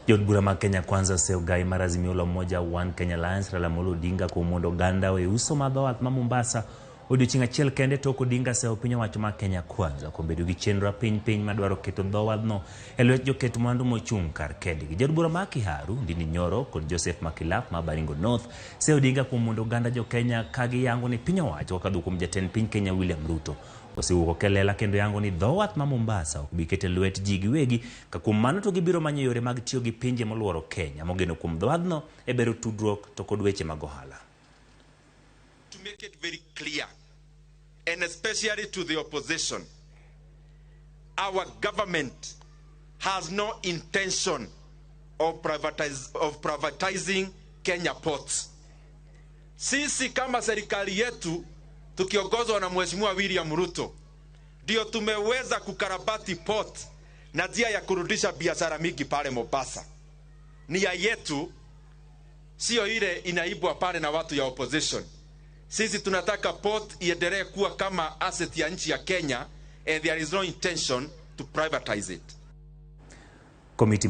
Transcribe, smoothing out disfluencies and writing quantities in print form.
Jood bura mag Kenya Kwanza oseogai mar Azimio la Umoja One Kenya Alliance Raila Amolo Odinga kuom mondo oganda owe uso mar dho wath ma Mombasa odiochieng' achiel kende tok Odinga sewo piny owacho mar Kenya Kwanza kuom bedo gi chenro apiny piny madwaro keto dho wadhno e lwet joket mwandu mochung' kar kendgi. Jaod bura ma Kiharu, Ndindi Nyoro kod Joseph Makilap ma Baringo North sewo Odinga kuom mondo oganda jo Kenya ka giyango ni piny owacho kokadho kuom jatend piny Kenya William Ruto osewuok oko e lela kendo yango ni dho wath ma Mombasa ok bi ket e lwet ji giwegi ka kuom mano to gibiro manyo yore mag tiyo gi pinje moluoro Kenya mogeno kuom dho wadhno e bero tudruok to kod weche mag ohala. To make it very clear, and especially to the opposition, our government has no intention of privatizing Kenya ports. Sisi kama serikali yetu tukiongozwa na Mheshimiwa William Ruto ndio tumeweza kukarabati port na njia ya kurudisha biashara mingi pale Mombasa. Nia yetu sio ile inaibwa pale na watu ya opposition. Sisi tunataka port iendelee kuwa kama asset ya nchi ya Kenya, and there is no intention to privatize it. Komiti